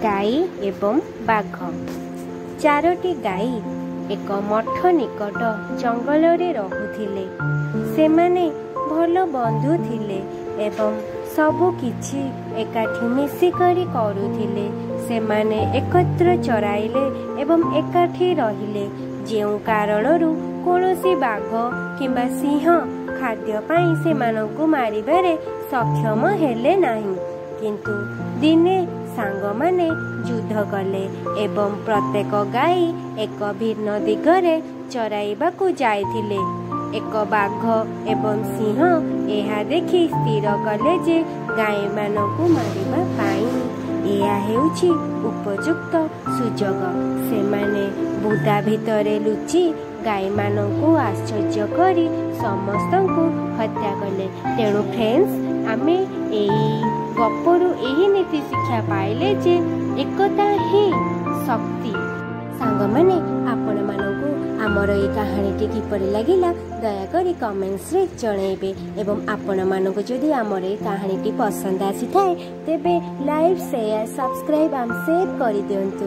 ଗାଈ ଏବଂ ବାଘ। ଚାରୋଟି ଗାଈ ଏକ ମଠ ନିକଟ ଜଙ୍ଗଲରେ ରହୁଥିଲେ। ସେମାନେ ଭଲ ବନ୍ଧୁ ଥିଲେ ଏବଂ ସବୁ କିଛି ଏକାଠି ମିଶିକରି କରୁଥିଲେ। ସେମାନେ ଏକତ୍ର ଚରାଇଲେ ଏବଂ ଏକାଠି ରହିଲେ, ଯେଉଁ କାରଣରୁ କୌଣସି ବାଘ କିମ୍ବା ସିଂହ ଖାଦ୍ୟ ପାଇଁ ସେମାନଙ୍କୁ ମାରିବାରେ ସକ୍ଷମ ହେଲେ ନାହିଁ। କିନ୍ତୁ ଦିନେ ସାଙ୍ଗମାନେ ଯୁଦ୍ଧ କଲେ ଏବଂ ପ୍ରତ୍ୟେକ ଗାଈ ଏକ ଭିନ୍ନ ଦିଗରେ ଚରାଇବାକୁ ଯାଇଥିଲେ। ଏକ ବାଘ ଏବଂ ସିଂହ ଏହା ଦେଖି ସ୍ଥିର କଲେ ଯେ ଗାଈମାନଙ୍କୁ ମାରିବା ପାଇଁ ଏହା ହେଉଛି ଉପଯୁକ୍ତ ସୁଯୋଗ। ସେମାନେ ବୁଦା ଭିତରେ ଲୁଚି ଗାଈମାନଙ୍କୁ ଆଶ୍ଚର୍ଯ୍ୟ କରି ସମସ୍ତଙ୍କୁ ହତ୍ୟା କଲେ। ତେଣୁ ଫ୍ରେଣ୍ଡସ୍, ଆମେ ଏଇ ଗପରୁ ଏହି ନୀତି ଶିକ୍ଷା ପାଇଲେ ଯେ ଏକତା ହିଁ ଶକ୍ତି। ସାଙ୍ଗମାନେ, ଆପଣମାନଙ୍କୁ ଆମର ଏଇ କାହାଣୀଟି କିପରି ଲାଗିଲା ଦୟାକରି କମେଣ୍ଟସରେ ଜଣାଇବେ ଏବଂ ଆପଣମାନଙ୍କୁ ଯଦି ଆମର ଏଇ କାହାଣୀଟି ପସନ୍ଦ ଆସିଥାଏ, ତେବେ like, share, subscribe and save କରିଦିଅନ୍ତୁ।